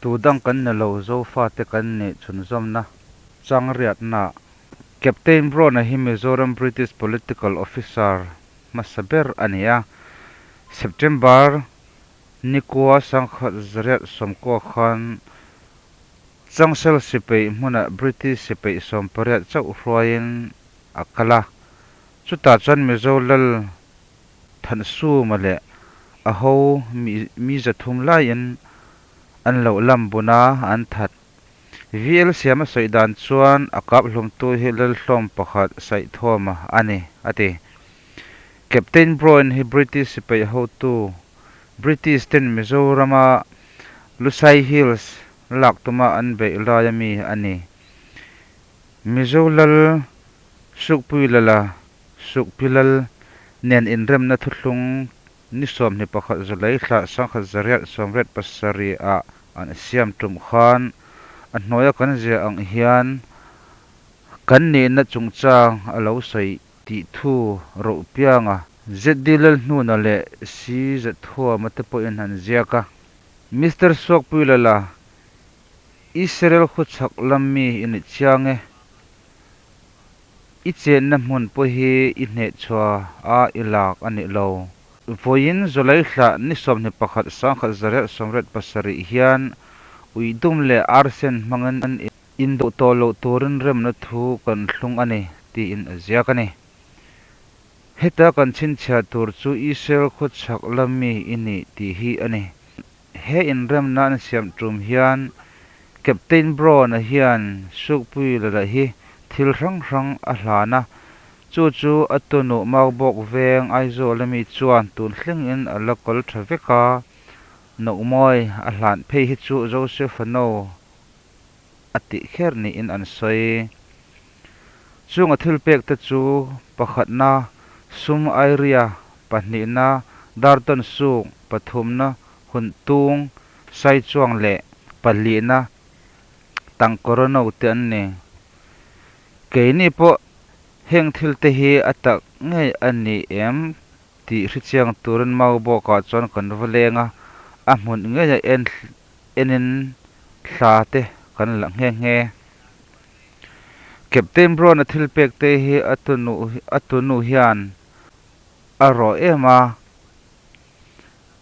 Tu dang kan ni lo, Zofate kan nih chhunzawmna chang riatna. Captain Brown-a hi Mizoram British Political Officer hmasa ber a ni a. September nikua 1919 khan Changsel sipai hmunah British sipai 18 chauh hruaiin a kal a. Chutah chuan Mizo lal Thansuma leh a ho mi 300 laiin an lo lam bun a, an that. VL Siama sawi dan chuan a kap hlumtu hi Lalhlawm pakhat Saithawma a ni, a ti. Captain Brown hi British sipai hotu, British ten Mizorama Lusai Hills lak tuma an beih laia mi a ni. Mizo lal Sukpuilala, Sukpilal, nen inremna thuthlung Ni 21 July thla 1987 ah an siam tum khan a hnuaia kan ziah ang hian kan nihna chungchang a lo sawi tih thu roh pianga ZD Lalhnuna leh C Zathuama te pawhin an ziak a. Mister Suakpuilala, Israel khawchhak lam mi i ni chiang e. I chenna hmun pawh hi i hnehchhuah a i lak a ni lo. Vawiin July thla ni 21 1987 hian Uidum leh Arsen hmangin indo tawh loh turin remna thu kan thlung a ni, tiin a ziak a ni. Heta kan chhinchhiah tur chu Israel khawchhak lam mi i ni tih hi a ni. He inremna an siam tum hian Captain Brown-a hian Sukpui lala hi thil hrang hrang a hlan a, chu chu a tunu Maubawk veng Aizawl ami chuan tun thlengin a la kal tha vek a, Nohmawi a hlan phei hi chu Joseph-a no a tih kher niin an sawi. Chung a thil pek te chu pakhatna sum Airia, pahnihna Darton suk, pathumna Huntung, Saichuang leh palihna Tangkawrano te an ni. Keini pawh heng thil te hi a tak ngei a ni em tih hrechiang turin Maubawkah chuan kan va leng a, a hmun ngeia en enin thla te kan la nghe nghe. Captain Brown-a thil pek te hi a tunu a tunu hian a rawh em a.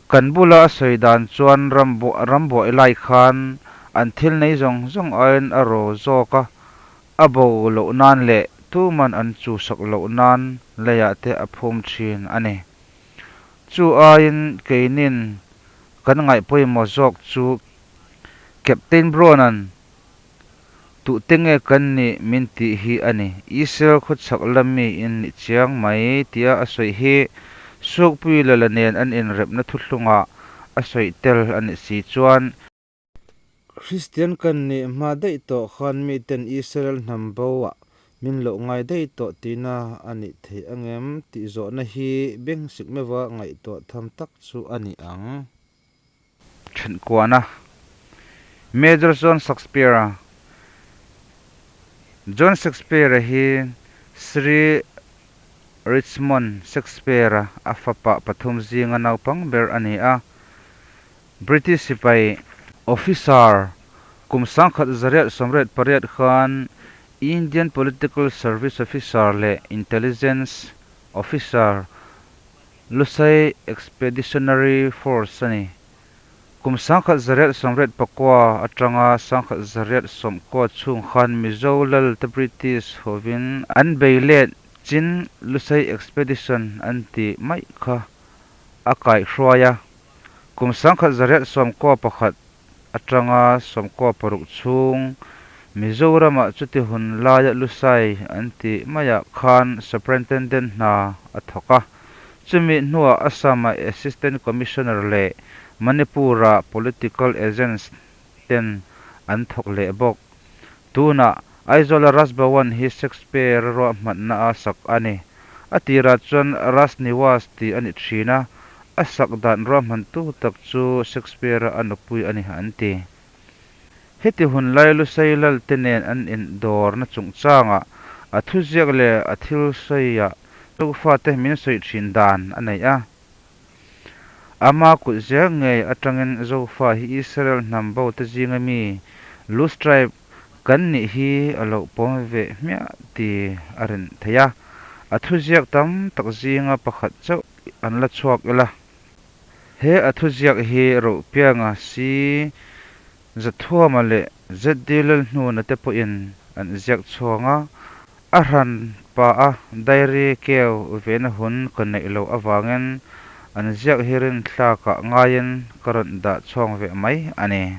Kan bula a sawi dan chuan rambuai lai khan an thil nei zawng zawng aiin a raw zawk a, a bo loh nan leh tuman an chuhsak loh nan leiah te a phum thin a ni. Chu aiin keinin kan ngaih pawimawh zawk chu Captain Brown-a'n Tuhte nge kan nih min tih hi a ni. Israel khawchhak lam mi in ni chiang mai tia a sawi hi Sukpui Lala nen an inrepna thuthlungah a sawi tel a nih si chuan, Kristian kan nih hma daih tawh khan miten Israel hnam bo ah min loh ngai daih tawh tihna a nih theih angem tih zawhna hi beng sik meuha ngaihtuah tham tak chu a ni ang. Thenkuana Major John Shakespeare-a John Shakespeare-a hi Sri Richmond Shakespeare-a a fapa pathum zinga naupang ber a ni a. British sipai officer kum 1988 khan Indian Political Service Officer leh Intelligence Officer Lusei Expeditionary Force a ni. Kum 1989 atanga 1990 chhung khan Mizo lal te British hovin an bei let chin Lusei Expedition an tih mai kha a kaihhruai a. Kum 1991 atanga 96 chhung Mizoramah chuti hun laia Lusai an tih maiah khan Superintendent hna a thawk a. Chumi hnuah Assam-a Assistant Commissioner leh Manipur-a Political Agents ten an thawk leh bawk. Tunah Aizawl-a Raj Bhawan hi Shakespeare ruahmanna a sak a ni. A tirah chuan Raj Niwas tih a ni thin a, a sak dan ruahmantu tak chu Shakespeare-a a nupui a ni an ti. Heti hun lai Lusei lal te nen an indawrna chungchangah a thuziak leh a thil sawiah Zofa te min sawi thin dan a nei a. Ama kut ziak ngei atangin Zofa hi Israel hnam bo te zinga mi, Luz tribe, kan nih hi a lo pawm ve hmiah ti a rin theih a. A thuziak tam tak zinga pakhat chauh an la chhuak ila. He a thuziak hi Rohpianga si Zathuama leh ZD Lalhnuna te pawhin an ziak chhuang a, a hran pa a diary keu vena hun ka neih loh avangin an ziak hi rinthlakah ngaiin ka rawn dah chhuang ve mai a ni.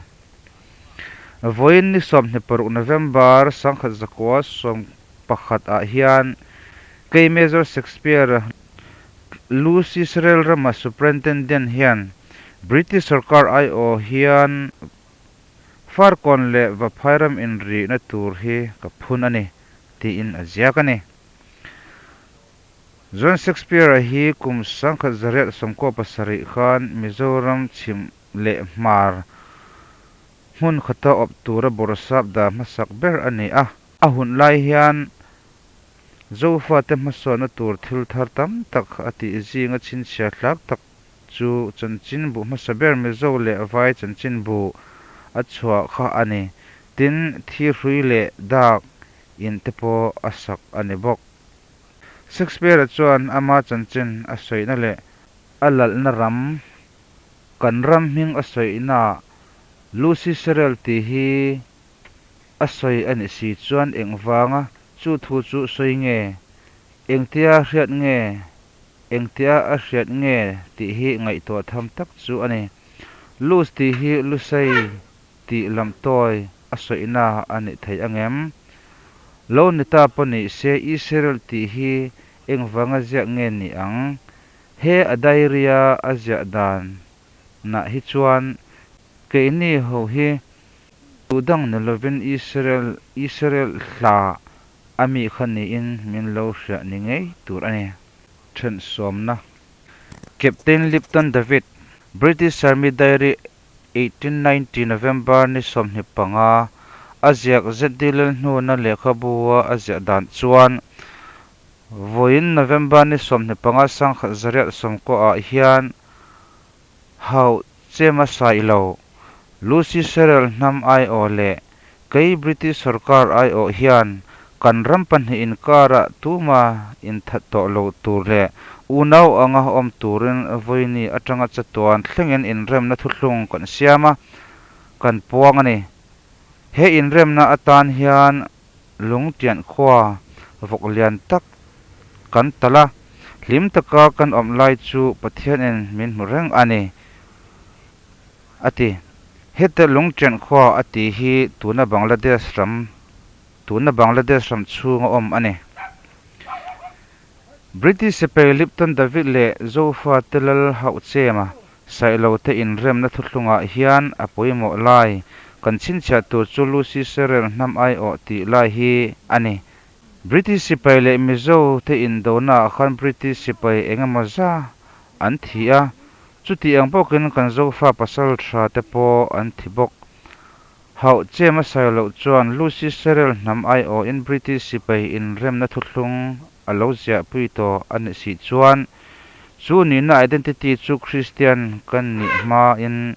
Vawiin ni 26 November 1911 ah hian kei Major Shakespeare Lucy Israel rama Superintendent hian British sorkar aiawh hian Farkawn leh Vaphai ram inrihna tur hi ka phun a ni, tiin a ziak a ni. John Shakespeare-a hi kum 1997 khan Mizoram chhim leh hmar hmun khata awp tura bawrhsap dah hmasak ber a ni a. A hun lai hian Zofate hmasawnna tur thil thar tam tak a tih zinga chhinchhiah tlak tak chu chanchinbu hmasa ber Mizo leh Vai chanchinbu a chhuah kha a ni. Tin, thi hrui leh dak in te pawh a sak a ni bawk. Shakespeare-a chuan ama chanchin a sawina leh a lalhna ram, kan ram hming a sawinaah Lucy Serrell tih hi a sawi a nih si chuan engvanga chu thu chu sawi nge? Engtia hriat nge? Engtia a hriat nge tih hi ngaihtuah tham tak chu a ni. Lus tih hi Lusei tih lamtawi a sawina a nih thei angem? Lo ni ta pawh ni se Israel tih hi engvanga ziak nge ni ang? He a diary-a a ziah dan nah hi chuan keini ho hi Tu dang ni lovin Israel, Israel hla a mi kha niin min lo hriah ni ngei tur a ni. Then sawmna. Captain Lipton David, British Army Diary 1890 November ni 25, a ziak ZD Lalhnuna lehkhabu-a a ziah dan chuan, Vawiin November ni 25 1990 ah hian Hauh che hmasa i lo. Lucy Sherrill hnam aiawh leh kei British sorkar aiawh hian kan ram pahnih inkarah tuma inthat tawh lo tur leh unau anga awm turin vawiini atanga chatuan thlengin inremna thuthlung kan siam a, kan puang a ni. He inremna atan hian lungtian khua vawk lian tak kan talh a, hlim taka kan awm lai chu Pathianin min hmu reng a ni, a ti. Heta lungtian khua a tih hi tuna Bangladesh ram tuna Bangladesh ram chhunga awm a ni. British sipai Lipton David leh Zofa te lal hauh chema Sailo te inremna thuthlungah hian a pawimawh lai kan chhinchhiah tur chu Lucy Serrell hnam aiawh tih lai hi a ni. British sipai leh Mizo te indonaah khan British sipai eng emaw za an thi a, chuti ang bawkin kan Zofa pasal tha te pawh an thi bawk. Hauh chem a sawi loh chuan Lucy Serrell hnam aiawhin British sipai inremna thuthlung a lo ziahpui tawh a nih si chuan chu nihna identity chu Kristian kan nih hmain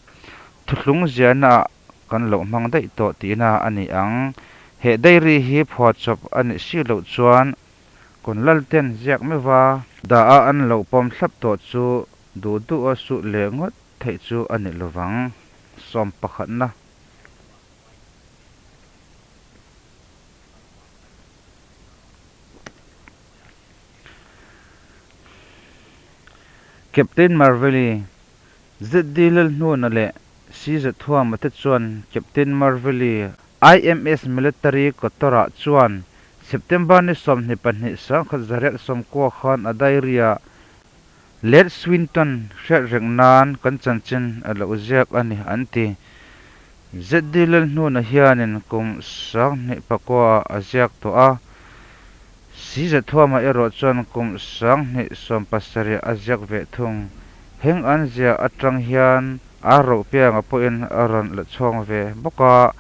thuthlung ziahnaah kan lo hmang daih tawh tihna a ni ang. He diary hi phuahchawp a nih si loh chuan Kunlalten ziak meuha dah a an lo pawm thlap tawh chu duh duh a suh leh ngawt theih chu a ni lovang. Sawm pakhatna. Captain Marvelli, ZD Lalhnuna leh CZ Thuama te chuan Captain Marvelli IMS Military Kotor-ah chuan September ni 22 1990 khan a diary-ah Led Swinton hriat reng nan kan chanchin a lo ziak a ni an ti. ZD Lalhnuna hianin kum 2009 ah a ziak tawh a, CZ Thuama erawh chuan kum 2017 a ziak ve thung. Heng an ziah atang hian a rohpianga pawhin a rawn la chhuang ve bawk a,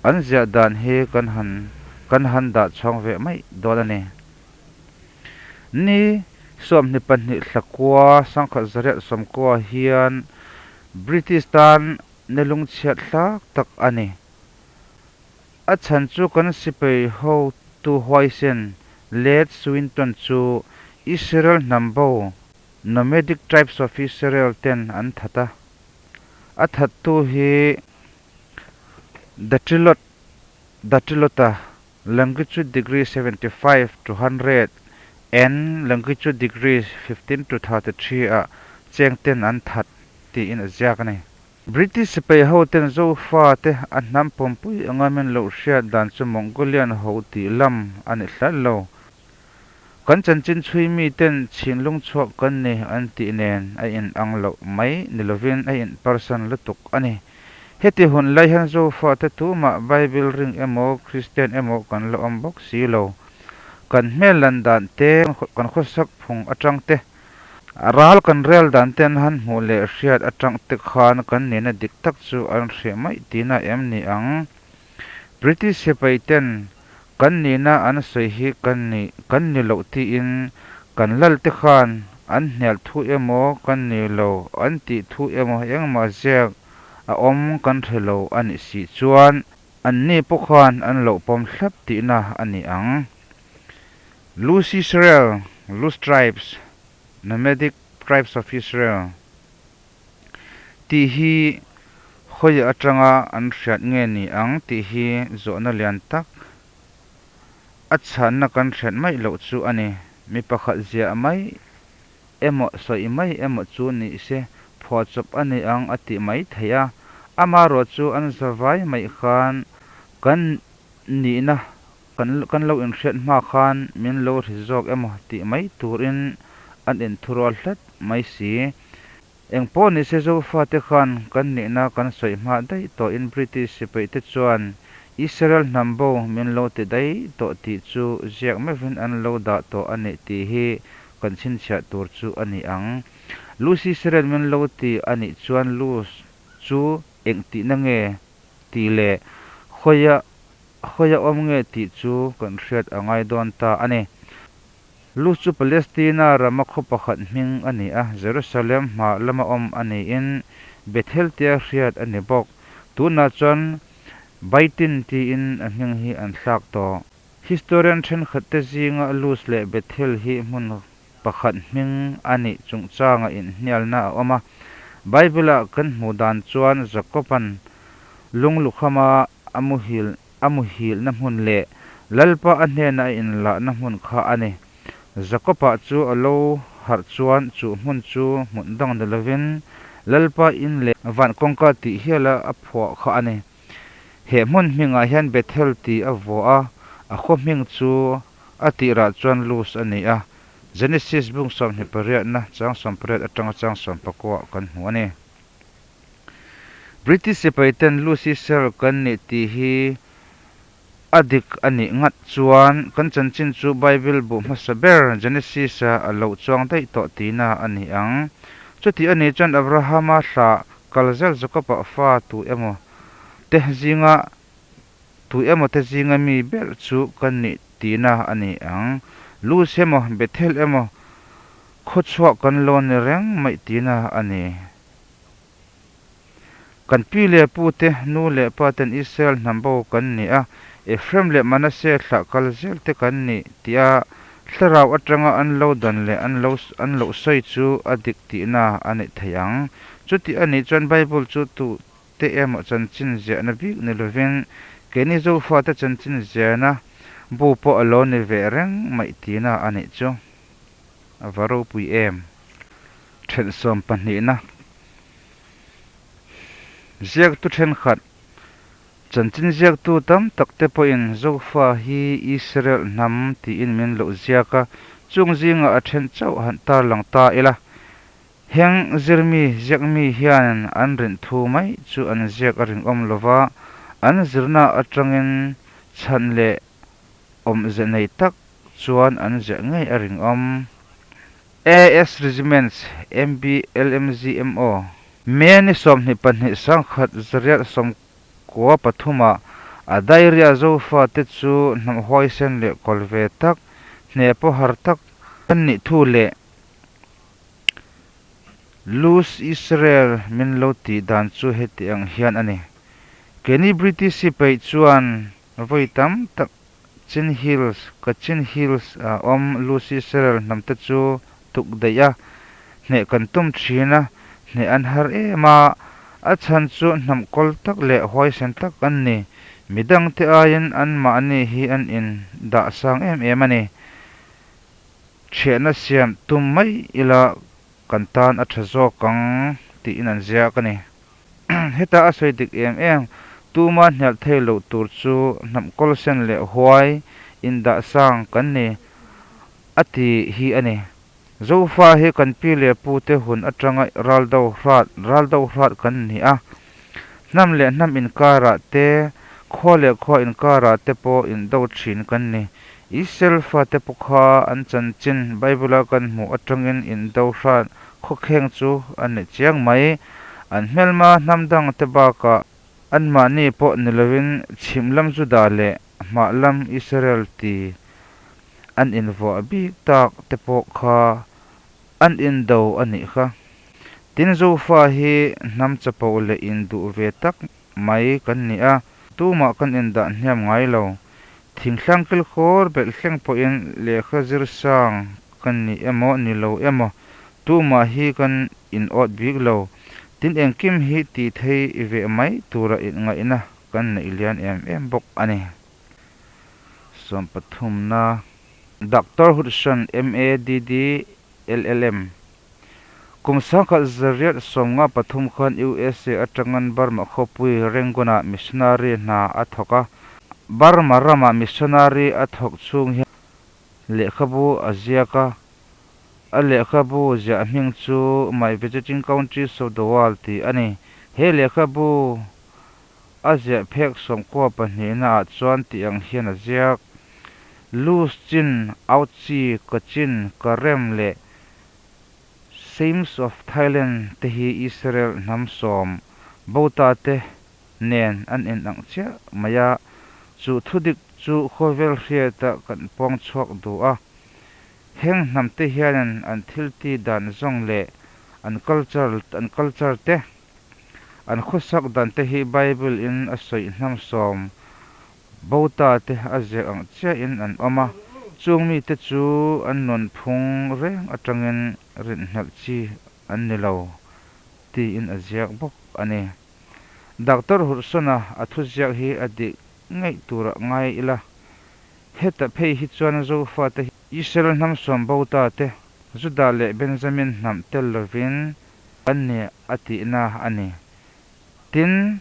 an ziah dan hi kan han kan han dah chhuang ve mai dawn a ni. Ni. 22 thla kua 1990 hian British tan ni lungchhiat thlak tak a ni. A chhan chu kan sipai hotu huaisen Late Swinton chu Israel hnam bo, Nomadic Tribes of Israel, ten an that a. A thattu hi Datilot Datilota, longitude degree 75 to 100 and longitude degree 15 to 33 ah cheng ten an that tiin a ziak a ni. British sipai ho ten Zofa te a hnam pawmpui anga min loh hriat dan chu Mongolian ho tih lam a ni hlat lo. Kan chanchin chhui mi ten chhinlung chhuak kan ni an tih nen a in ang loh mai ni lovin a in persan lutuk a ni. Heti hun lai hian Zofa te tumah Bible ring emaw Kristian emaw kan la awm bawk si lo. Kan hmel lan dan te, kan khawsak phung atang te, ral kan rel dan te an han hmuh leh hriat atang te khan kan nihna dik tak chu an hreh mai tihna em ni ang? British sipai ten kan nihna an sawi hi kan ni kan ni loh tiin kan lal te khan an hnial thu emaw kan ni lo an tih thu emaw engmah ziak a awm kan hre lo a nih si chuan Anni pawh khan an loh pawm thlap tihna a ni ang. Luz Israel, Luz Tribes, Nomadic Tribes of Israel, tih hi hawi atanga an hriat nge ni ang tih hi zawhna lian tak a chhanna kan hriat mai loh chu a ni. Mi pakhat ziah mai emaw sawi mai emaw chu ni se phuahchawp a ni ang a tih mai theih a, amaherawh chu an zavai mai khan kan nihna kan kan lo inhriat hma khan min lo hri zawk emaw tih mai turin an inthurual hlat mai si. Eng pawh ni se Zofate khan kan nihna kan sawi hma daih tawhin British sipaihte chuan Israel hnam bo min lo ti daih tawh tih chu ziak meuhin an lo dah tawh a nih tih hi kan chhinchhiah tur chu a ni ang. Luz Israel min lo ti a nih chuan Luz chu eng tihna nge tih leh khawia khawia awm nge tih chu kan hriat a ngai dawn ta a ni. Luz chu Palestina rama khaw pakhat hming a ni a, Jerusalem hma lama awm a niin Bethel tia hriat a ni bawk. Tunah chuan Baitin tiin a hming hi an thlak tawh. Historian thenkhatte zinga Luz leh Bethel hi hmun pakhat hming a nih chungchanga inhnialna a awm a. Bible-a kan hmuh dan chuan Jakob-a'n lunglukhama a muhil a muhilna hmun leh Lalpa a hnena a inlahna hmun kha a ni. Jakob-a chu a lo harh chuan chu hmun chu hmun dang ni lovin Lalpa in leh van kawngka tih hiala a phuah kha a ni. He hmun hmingah hian Bethel tih a vuah a, a khaw hming chu a tirah chuan Luz a ni a. Genesis bung 28na chang 18 atanga chang 19 kan hmu a ni. British sipai ten Lucy Sell kan nih tih hi a dik a nih ngat chuan kan chanchin chu Bible bu hmasa ber Genesis-a a lo chuang daih tawh tihna a ni ang. Chuti a nih chuan Abrahama thlah kal zel Jacob-a fa tu emaw te zinga tu emaw te zinga mi ber chu kan nih tihna a ni ang. Luz emaw Bethel emaw khawchhuah kan lo ni reng mai tihna a ni. Kan pi leh pu te, nu leh pa ten Israel hnam bo kan ni a, Ephraim leh Manasseh thlah kal zel te kan ni tia thlarau atanga an lo dan leh an lo an loh sawi chu a dik tihna a nih thei ang. Chuti a nih chuan Bible chu tu te emaw chanchin ziahna bik ni lovin keini Zofate chanchin ziahna bu pawh a lo ni ve reng mai tihna a nih chu. A va ropui em! Ṭhelh sawm pahnihna ziaktu ṭhenkhat, chanchin ziaktu tam tak te pawhin Zofa hi Israel hnam tiin min loh ziak a, chung zingah a ṭhen chauh han tarlang ta ila. Heng zirmi ziakmi hian an rinh thu mai chu an ziak a rinawm lova, an zirna aṭangin chhan leh awmze nei tak chuan an ziah ngei a rinawm. AS Regiments, MBLMZMO, May ni 22 1993 ah a diary-a Zofa te chu hnam huaisen leh kawl ve tak, hne pawh har tak an nih thu leh Luz Israel min lo tih dan chu heti ang hian a ni. Keini British sipai chuan vawi tam tak Chin Hills, Kachin Hills, a awm Luz Israel hnamte chu tuk daih a, hneh kan tum thin a, hneh an har em a, a chhan chu hnam kawl tak leh huaisen tak an ni. Midangte aiin anmahni hi an in dah sang em em a ni. Thiahna siam tum mai ila kan tan a tha zawk ang tiin an ziak a ni. Heta a sawi dik em em, tuma hnial thei loh tur chu hnam kawlsen leh huai indah sang kan ni a ti hi a ni. Zofa hi kan pi leh pute hun atanga raldo hrat raldo hrat kan ni a. Hnam leh hnam inkarah te, khua leh khua inkarah te pawh indo thin kan ni. Israel fate pawh kha an chanchin Bible-a kan hmuh atangin indo hrat khawkheng chu a ni chiang mai. An hmelma hnam dangte bakah anmahni pawh ni lovin chhim lam Juda leh hmah lam Israel ti an invuah bik tak te pawh kha an indo a nih kha. Tin Zofa hi hnam chapo leh induh ve tak mai kan ni a, tumah kan indah hniam ngai lo. Thingtlang kilkhawr belh thleng pawhin lehkha zir sang kan ni emaw ni lo emaw tumah hi kan inawt bik lo. Tin engkim hi tih thei ve mai tura inngaihna kan neih lian em em bawk a ni. Sawmpathumna Doctor Hudson MADD LLM. Kum 1953 khan USA atangin Burma khawpui Rangoon-ah missionary hna a thawk a. Burma ramah missionary a thawk chhung hian lehkhabu a ziak a. A lehkhabu ziah hming chu My Visiting Countries of the World tih a ni. He lehkhabu a ziah phek sawmkua pahnihna ah chuan tih ang hian a ziak, Luz Chin, Au Chi, Kachin, Karem leh Sames of Thailand te hi Israel hnam sawm Bota te nen an inang chiah mai a, chu thudik chu khawvel hriata kan puang chhuak duh a. Heng hnam te hianin an thilti dan zawng leh an culture an culture te An khawsak dan te hi Bible in a sawi hnam sawm Bota te a ziak ang chiahin an awm a, chung mite chu an nunphung reng atangin rinhlelh chi an ni lo tiin a ziak bawk a ni. Doctor Hurhsona a thuziak hi a dik ngeih turah ngai ila, heta phei hi chuan Zofate hi Israel hnam sawm Bota te, Judah leh Benjamin hnam tel lovin kan ni a tihna a ni. Tin,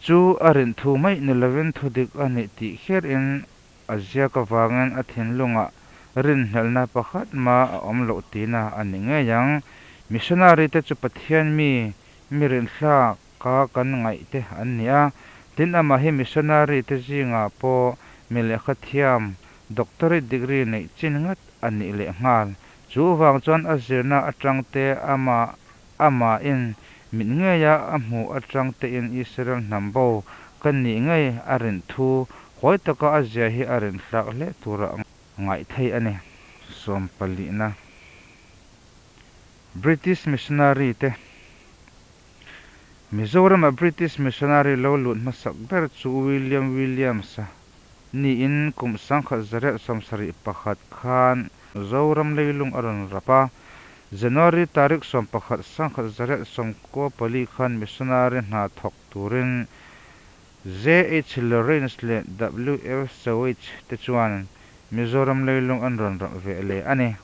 chu a rinh thu mai ni lovin thudik a nih tih kherin a ziak avangin a thinlungah rinhlelhna pakhat mah a awm loh tihna a ni ngei ang. Missionary te chu Pathian mi, mi rinhlak ka kan ngaih te an ni a. Tin, amah hi missionary te zingah pawh mi lehkha thiam, doctorate degree neih chin ngat a nih leh nghal. Chu vang chuan a zirna atang te amah amahin mit ngeia a hmuh atang tein Israel hnam bo ka nih ngei a rinh thu huai taka a zia hi a rinh hlak hle tura ngaih theih a ni. Sawmpalihna British Missionary te Mizorama British Missionary lo lut hmasak ber chu William Williams-a niin kum 1971 khan Zoram leilung a rawn rap a. January tarik 11 1994 khan missionary hna thawk turin JH Lawrence leh WF Sawich te chuan Mizoram leilung an rawn rap ve leh a ni.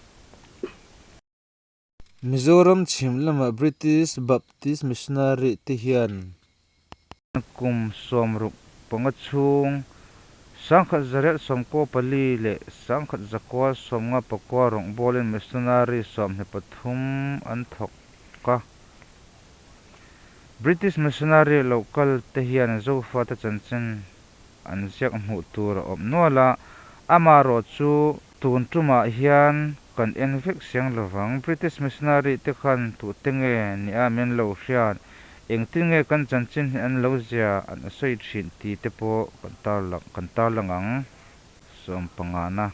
Mizoram chhim lama British Baptist Missionary te hian. Kum 65 chhung, 1994 leh 1959 rawngbawlin missionary 23 an thawk a. British missionary lo kal te hian Zofate chanchin an ziak hmuh tur a awm nual a, amaherawh chu Tun tumah hian kan en vek siang lovang. British missionary te khan tute nge nia min lo hriat, engtin nge kan chanchin hi an lo zia an sawi thin ti te pawh kan tarlang kan tarlang ang. Sawmpangana.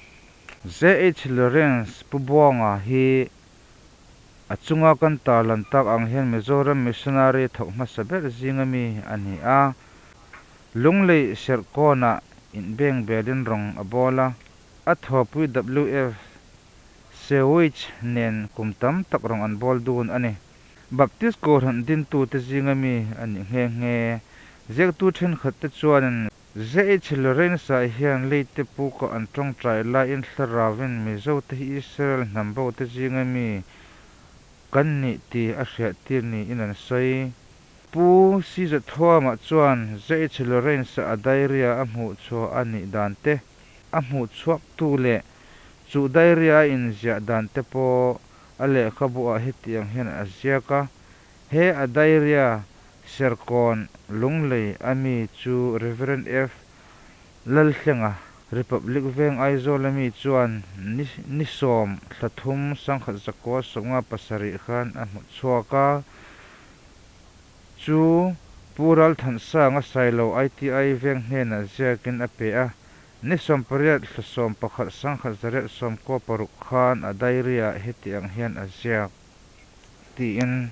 JH Lawrence Pu Buanga hi. A chunga kan tarlan tak ang hian Mizoram missionary thawk hmasa ber zinga mi a ni a. Lunglei Serkawnah inbengbelin rawng a bawl a, a thawhpui WF Sewage nen kum tam tak rawng an bawl dun a ni. Baptist Kohhran dintute zinga mi a ni nghe nghe. Ziaktu thenkhatte chuanin ZH Lawrence-a hian leite puka an tawngtai laiin thlarauin Mizote hi Israel hnam bote zinga mi kan ni tih a hriattir niin an sawi. Pu Sizathuama chuan ZH Lawrence-a a diary-a a hmuhchhuah a nih dan te, a hmuhchhuaktu leh chu diary-a a inziah dan te pawh a lehkhabu-ah hetiang hian a ziak a, He a diary-a Serkawn Lunglei a mi chu Rev. F. Lalhlenga, Republic Veng Aizawl a mi chuan ni 10 thla thum 1957 khan a hmu chhuak a, chu Pu Ralthansanga Sailo ITI Veng hnenah ziakin a pe a, ni 18 thla 11 1996 khan a diary-ah heti ang hian a ziak tiin.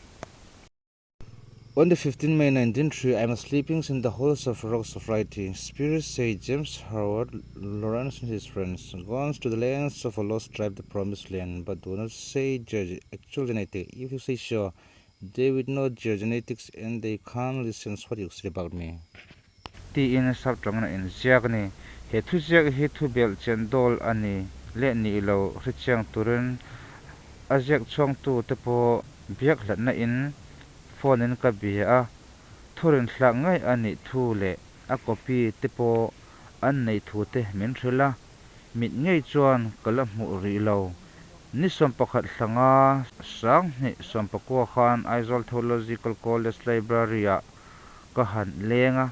On the 15 May 1903, I am sleeping in the halls of rocks of writing. Spirit say James Howard Lawrence and his friends, gone to the lands of a lost tribe, the promised land, but do not say their actual genetic. If you say so, they will know their genetics and they can't listen what you say about me. Tiin saptawngin a inziak a ni. He thuziak hi thubelh chian dawl a ni leh nih lo hrechiang turin a ziak chhuangtute pawh biak hlatna in phone in ka bia a, thurin thlak ngei a nih thu leh a copy te pawh an nei thu te min hrilh a, mit ngei chuan ka la hmuh rih lo. Ni 11 thla nga 2019 khan Aizawl Theological College Library-ah ka han leng a,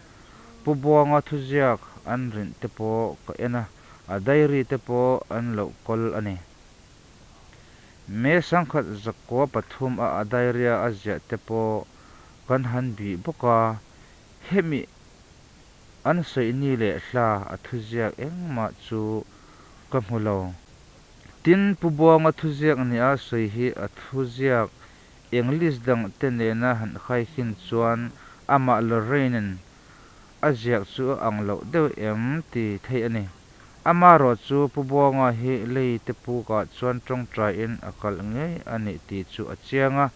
Pu Buanga thuziak an rinh te pawh ka en a, a diary te pawh an loh kawl a ni. May 1903 a a diary-a a ziah te pawh kan han bih bawk a, hemi an sawi ni leh hla a thuziak engmah chu ka hmu lo. Tin, Pu Buanga thuziak nia sawi hi a thuziak English dang te nena han khaikhin chuan amah Lorraine-in a ziak chu a ang loh deuh em ti theih a ni. Amaherawh chu Pu Buanga hi lei te pukah chuan tawngtaiin a kalh ngei a nih tih chu a chiang a.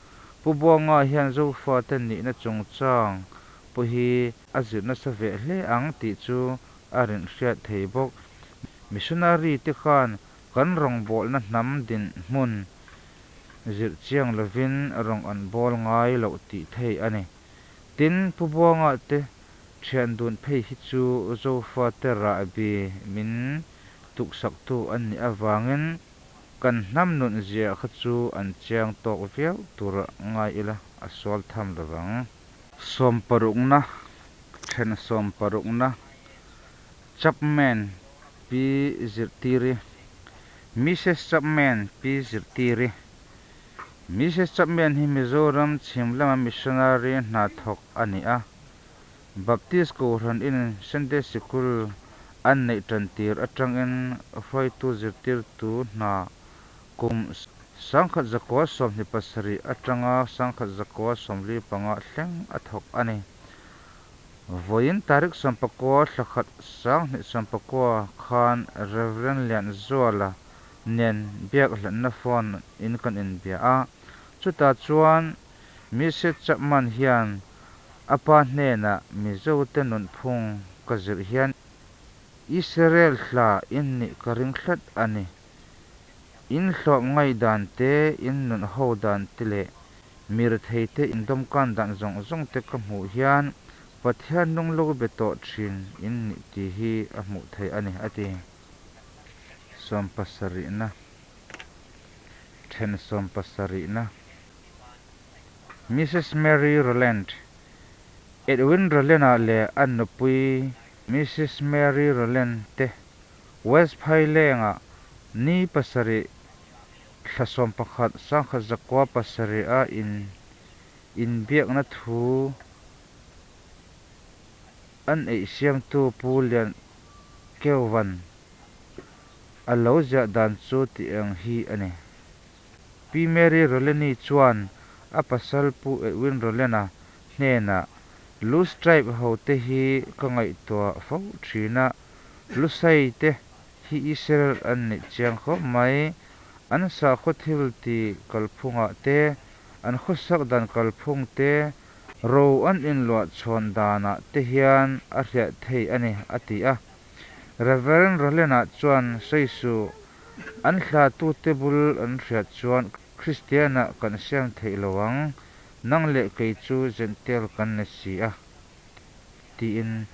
Pu Buanga hian Zofate nihna chungchang pawh hi a zir nasa ve hle ang tih chu a rinhriat thei bawk. Missionary te khan kan rawngbawlna hnam dinhmun zirh chiang lovin rawng an bawl ngai loh tih theih a ni. Tin, Pu Buanga te thian dun phei hi chu Zofate rahbi min tuksaktu an nih avangin kan hnam nun zia kha chu an chiang tawk viau turah ngai ila a sual tham lovang. Sawmparukna, then sawmparukna, Chapman, Pi Zirtiri, Mrs Chapman, Pi Zirtiri. Mrs Chapman hi Mizoram chhim lama missionary hna thawk a ni a. Baptist Kohhran in Sunday Sikul an neih tan tir atangin hruaitu zirtirtu hna kum 1927 atanga 1945 thleng a thawk a ni. Vawiin tarik 19 thla khat 2019 khan Rev Lianzuala nen biak hlatna phone in kan inbia a, chutah chuan Mrs Chapman hian a pa hnenah Mizote nunphung ka zirh hian Israel hla in nih ka ring tlat a ni. In hlawp ngaihdan te, in nun ho dan te leh mi retheite indawmkan dan zawng zawng te ka hmuh hian Pathian nung lo be tawh thin in nih tih hi a hmuh theih a ni, a ti. Sawmpasarihna Then sawmpasarihna Mrs Mary Rowland Edwin Rowland-a leh a nupui Mrs Mary Rowland te West Phaileng-ah ni 7 thla 11 1907 a in inbiakna thu an eihsiamtu Pu Lian Keuvan a lo ziah dan chu tih ang hi a ni. Pi. Pi Mary Roleni chuan a pasal Pu Edwin Rolena hnenah, Lus tribe hote hi ka ngaihtuah fo thin a, Lusai te hi Israel an ni chiang khawp mai. An sakhaw thil tih kalphungah te, an khawsak dan kalphung te, ro an inluah chhawn danah te hian a hriat theih a ni, a ti a. Rev. Rolena chuan, Sawi suh, an hlatute bul an hriat chuan Kristianah kan siam theih lo ang, nang leh kei chu Jentail kan ni si a, tiin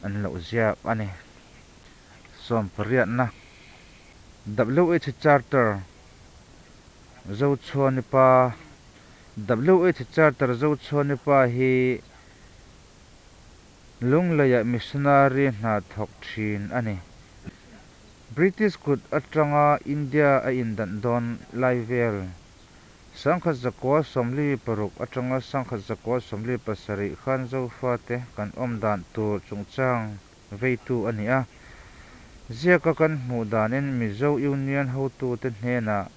an lo ziak a ni. Sawmpariatna, WH Charter, Zochhuani pa WH Charter Zochhuani pa hi Lungleiah missionary hna thawk thin a ni. British kut atanga India a indan dawn lai vel 1946 atanga 1947 khan Zofate kan awm dan tur chungchang veitu a ni a. Ziaka kan hmuh danin Mizo Union hotute hnenah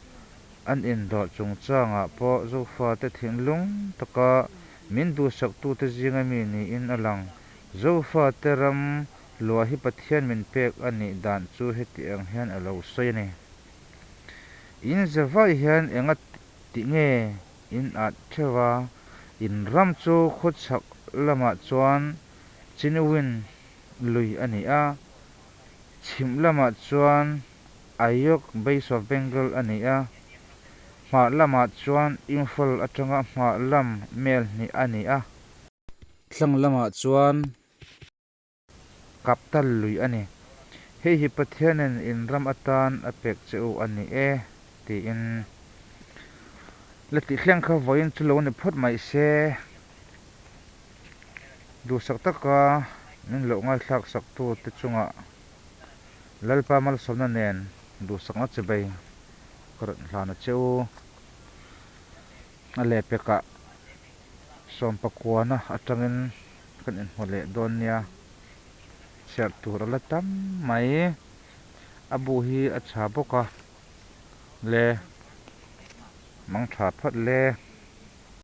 an indawr chungchangah pawh Zofate thinlung taka min duhsaktute zinga mi niin a lang. Zofate ram luah hi Pathian min pek a nih dan chu heti ang hian a lo sawi a ni. In zavai hian enga ti nge in at theuh a, in ram chu khawchhak lamah chuan Chindwin lui a ni a, chhim lamah chuan Ayok Base of Bengal a ni a, hmar lamah chuan Imphal atanga hmar lam mel hnih a ni a. Thlang lamah chuan Kaptal lui a ni. Hei hi Pathianin in ram atan a pek che u a ni e, tiin la tihthleng kha vawiin chu lo ni phawt mai se. Duhsak taka min loh ngaithlak saktute chungah Lalpa malsawmna nen duhsakna chibei ka rawn hlan a che u. A lehpekah sawmpakuana atangin kan inhmu leh dawn nia. Chhiar tur a la tam mai. A bu hi a tha bawk a le. Mang tha phawt le.